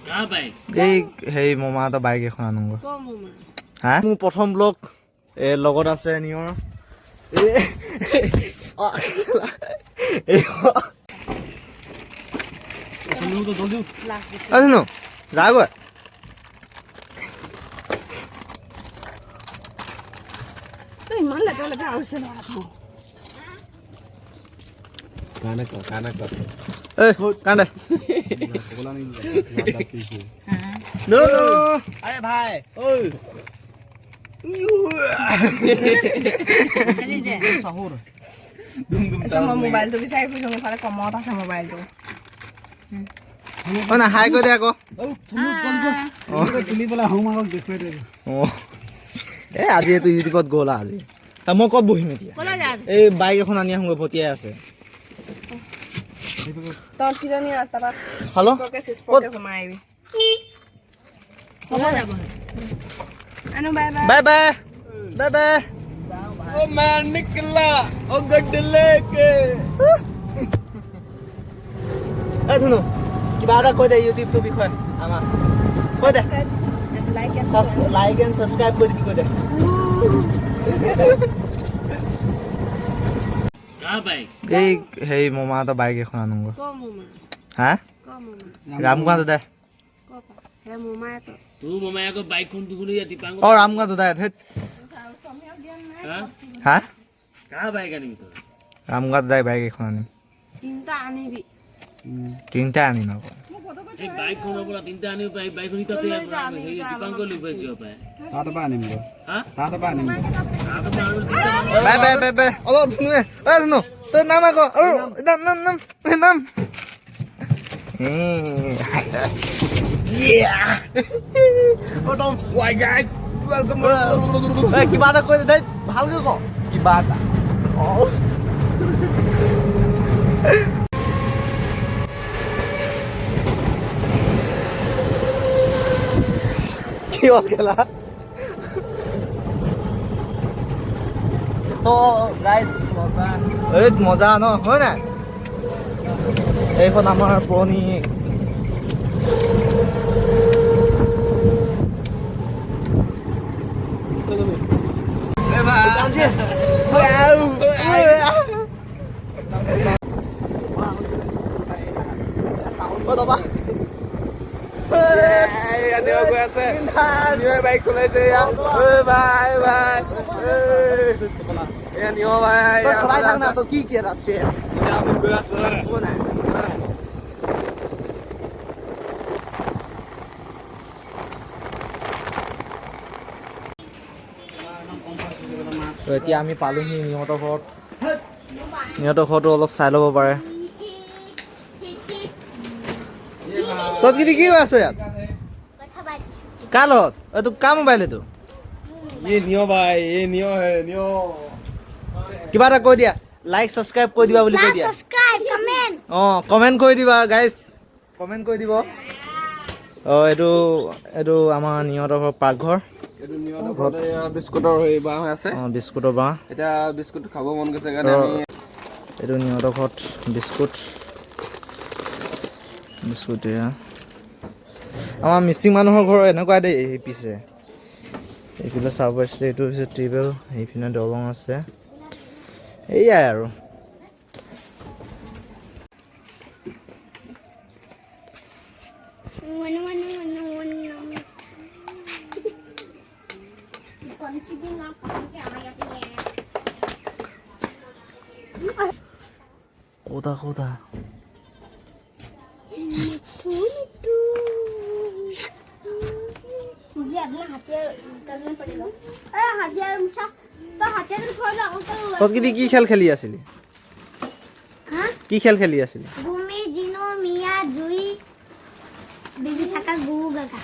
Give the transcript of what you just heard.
এই হেৰি মামাহঁতৰ বাইক এখন আনোগৈ। হা, মোৰ প্ৰথম ব্লগ। এই লগত আছে নিয়ৰ। এই যাগৈ। ইমান লেতেৰা লেতেৰা হৈছে ল'ৰাটো। এই কান্দে। আৰে ভাই ঐ, মই মোবাইলটো বিচাৰি ফুৰিছোঁ, মোৰ ফালে কমত আছে মোবাইলটো। অ না, হাই কৈ দে আকৌ। অ এই আজি এইটো ইউটিউবত গ'ল আজি। তা মই ক'ত বহিম এতিয়া? এই বাইক এখন আনি আহোঁগৈ, ভটিয়াই আছে। তই কিজনী তাৰপৰা হেল্ল' চিচপকে সোমাই আহিবি। আনো, bye bye. Bye bye, bye bye. ओ मैं निकला ओ गड्डी लेके। এই ধুনু, কিবা এটা কৈ দে ইউটিউবটোৰ বিষয়ে আমাক কৈ দে। লাইক। লাইক এণ্ড ছাবস্ক্ৰাইব কৰি দিবি কৈ দে। এই হেৰি মামাহঁতৰ বাইক এখন আনোগৈ। হা, ৰামগাঁও দাদা। অ ৰামগাঁও দাদা, ধেত। হা, ৰামগাঁও দাদাই বাইক এখন আনিম। তিনিটা আনিবি। তিনিটা আনিম আকৌ। Bye bye bye bye. অলপ ধুনুৱে, ঐ ধুনু, তই নাম আকৌ আৰু নাম নাম নাম নাম। কিবা এটা কৈ দে, ভালকৈ ক কিবা এটা। কি হ'ল খেলা? অ গাইছ, এই মজা ন, হয় নাই? এইখন আমাৰ পুৰণি। বাইক চলাইছে। ভাই ভাই, এয়া নিয় ভাই। চলাই থাক না, তই কি কি এটা আছে। আমি গৈ আছো। নাই। তো এতিয়া আমি পালোহি নিহঁতৰ ঘৰত। নিহঁতৰ ঘৰটো অলপ চাই ল'ব পাৰে। তই কি কি আছ ইয়াত? কাৰ লগত? এইটো কাৰ মোবাইল এইটো? ये नियो भाई, ये नियो है नियो। কিবা এটা কৈ দিয়া, লাইক ছাবস্ক্ৰাইব কৰি দিবা বুলি কৈ দিয়া। Subscribe, comment. অঁ, কমেণ্ট কৰি দিবা গাইজ, কমেণ্ট কৰি দিব। অঁ, এইটো আমাৰ নিহঁতৰ ঘৰ পাকঘৰ। এইটো নিয়ৰ ঘৰত বিস্কুটৰ হেৰি বাঁহ হৈ আছে। অঁ, বিস্কুটৰ বাঁহ। এতিয়া বিস্কুট খাব মন গৈছে কাৰণে আমি এইটো নিহঁতৰ ঘৰত বিস্কুট, বিস্কুট। এয়া আমাৰ মিচিং মানুহৰ ঘৰ এনেকুৱা দেই। এই পিছে এইফালে চাব পাৰিছিলে, এইটো হৈছে টিউবৱেল, সেইপিনে দলং আছে, এইয়াই আৰু। One, one, one, one, one. कौन सी दिन आप क्या आया है? ক'তা ক'তা। मुझे अपना हथियार करना पड़ेगा। ए हथियार मुझे तो हथियार थोड़ा তই কি কি খেল খেলি আছিলি? हाँ। কি খেল খেলি আছিলি? भूमि जिनो मिया जुई बेबी साका गु गागा।